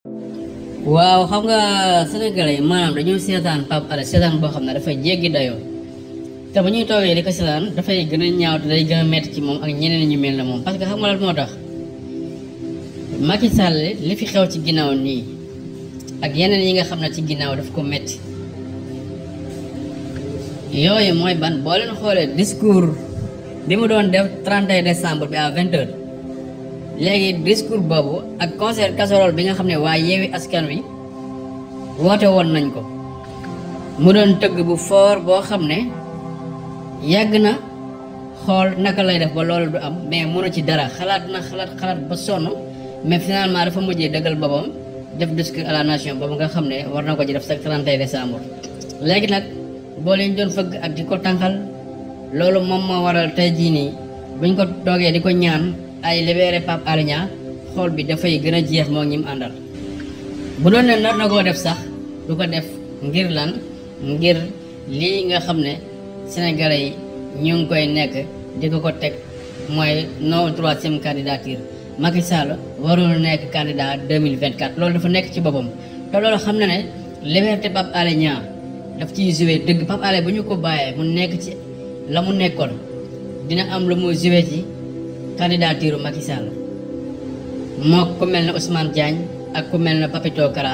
waaw xam nga sénégalais yi maanaam dañoo seetaan Pape Alé seetaan boo xam ne dafay jéggi dayoo te bu ñuy toogee di ko seetaan dafay gën a ñaaw te day gën a metti ci moom ak ñeneen ñu mel ne moom parce que xam nga lan moo tax Macky Sall li fi xew ci ginnaaw nii ak yeneen yi nga xam ne ci ginnaaw daf ko metti yooyu mooy ban boo leen xoolee discours bi mu doon def 31 décembre bi à 20h léegi discours boobu ak concert casserole bi nga xam ne waa Yewwi Askan Wi woote woon nañ ko mu doon tëgg bu fort boo xam ne yàgg na xool naka lay def ba loolu du am mais mënu ci dara xalaat na xalaat ba sonn mais finalement dafa mujjee dëggal boppam def discours à la nation boobu nga xam ne war na ko ci def chaque 31 décembre léegi nag boo leen doon fëgg ak di ko tànqal loolu moom moo waral tey jii nii buñ ko toogee di ko ñaan ay libéré Pape Alé Niang xool bi dafay gën a jeex moo ñim àndal bu doon ne nar na koo def sax du ko def ngir lan ngir lii nga xam ne sénégalais yi ñu ngi koy nekk di ko teg mooy non troisième candidature Macky Sall warul nekk candidat 2024 loolu dafa nekk ci boppam te loolu xam na ne liberté Pape Alé Niang daf ciy joué dëgg Pape Alé bu ñu ko bàyyee mu nekk ci la mu nekkoon dina am lu mu joué ci candidature Macky Sall moo ku mel ne Ousmane Diagne ak ku mel ne Papito Kara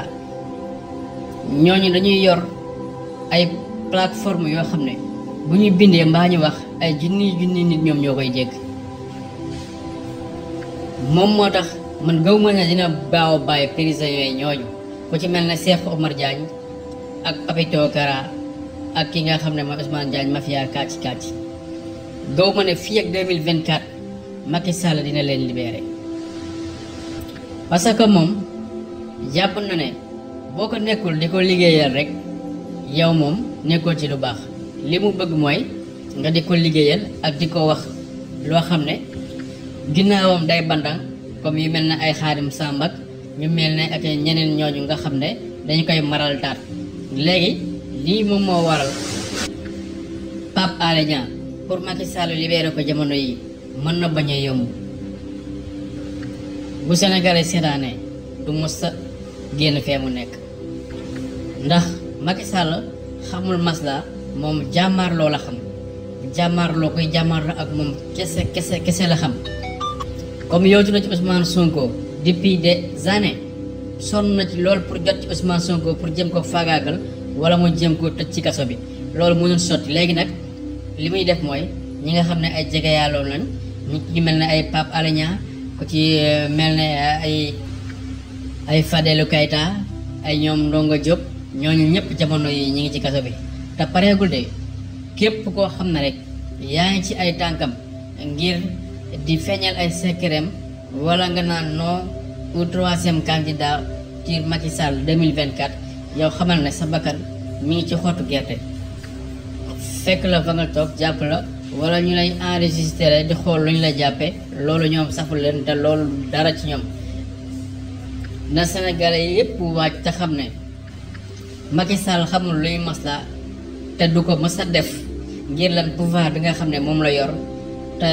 ñooñu dañuy yor ay plateforme yoo xam ne bu ñuy bindee mbaa ñu wax ay junni nit ñoom ñoo koy dégg moom moo tax man gaw ma ne dina baaw a bàyyi prisonniers yi ñooñu ku ci mel ne Cheikh Omar Diagne ak Papito Kara ak ki nga xam ne mooy Ousmane Diagne mafia kàcc gaw ma ne fii ak 2024 Macky Sall dina leen libéré parce que moom jàpp na ne boo ko nekkul di ko liggéeyal rek yow moom nekkoo ci lu baax li mu bëgg mooy nga di ko liggéeyal ak di ko wax loo xam ne ginnaawam day bandang comme yu mel ne ay Xaadim Samb ak ñu mel ne ak ñeneen ñooñu nga xam ne dañu koy maral taat léegi lii moom moo waral Pape Alé Niang pour Macky Sall libéré ko jamono yi mën na bañ a yomb bu Sénégalais seetaanee du mos a génn fee mu nekk ndax Macky Sall xamul masla moom jàmmaarloo la xam jàmmaarloo koy jàmmaarloo ak moom kese la xam comme yootu na ci Ousmane Sonko depuis des années sonn na ci lool pour jot ci Ousmane Sonko pour jëm ko faagaagal wala mu jëm ko tëj ci kaso bi loolu mënul sotti léegi nag li muy def mooy ñi nga xam ne ay jege yàlloo lañ ñu mel ne ay Pape Alé Niang ku ci mel ne ay Fadilou Keita ay ñoom Ndongo Diop ñooñu ñëpp jamono yi ñi ngi ci kaso bi te pareegul de képp koo xam ne rek yaa ngi ci ay tànkam ngir di feeñal ay secret wala nga naan non au troisième candidat ci Macky Sall 2024 yow xamal ne sa bakkan mi ngi ci xottu gerte fekk la fa nga toog jàpp la wala ñu lay enregistré di xool lu ñu la jàppee loolu ñoom saful leen te loolu dara ci ñoom na Sénégalais yépp waaj te xam ne Macky Sall xamul luy masla te du ko mës a def ngir lan pouvoir bi nga xam ne moom la yor te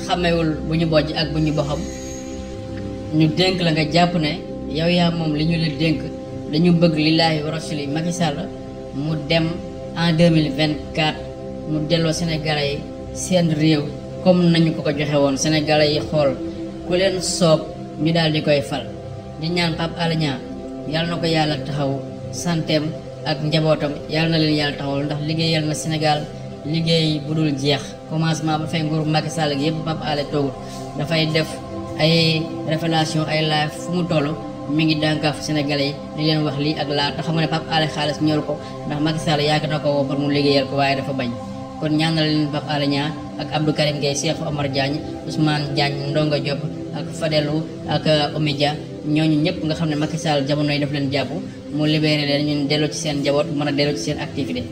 xamewul bu ñu bojj ak bu ñu boxam ñu dénk la nga jàpp ne yow yaa moom li ñu la dénk dañu bëgg lillaahi wa rasuli Macky Sall mu dem en 2024 mu delloo Sénégalais yi seen réew comme nañu ko joxe woon Sénégalais yi xool ku leen soob ñu daal di koy fal di ñaan Pape Alé Niang yàlla na ko yàlla taxaw santeem ak njabootam yàlla na leen yàlla taxawal ndax liggéeyal na Sénégal liggéey bu dul jeex commencement ba fay nguur Macky Sall gi yëpp Pape Alé toogul dafay def ay révélation ay live fu mu toll mi ngi dànkaaf Sénégalais yi di leen wax lii ak laa te xam nga ne Pape Alé xaalis ñor ko ndax Macky Sall yàgg na ko woo pour mu liggéeyal ko waaye dafa bañ kon ñaanal leen Pape Alé Niang ak Abdou Karim Gueye Cheikh Omar Diagne Ousmane Diagne Ndongo Diop ak Fadilou ak Omidia ñooñu ñëpp nga xam ne Macky Sall jamono yi daf leen jàpp mu libéré leen ñun delloo ci seen njaboot mën a delloo ci seen activité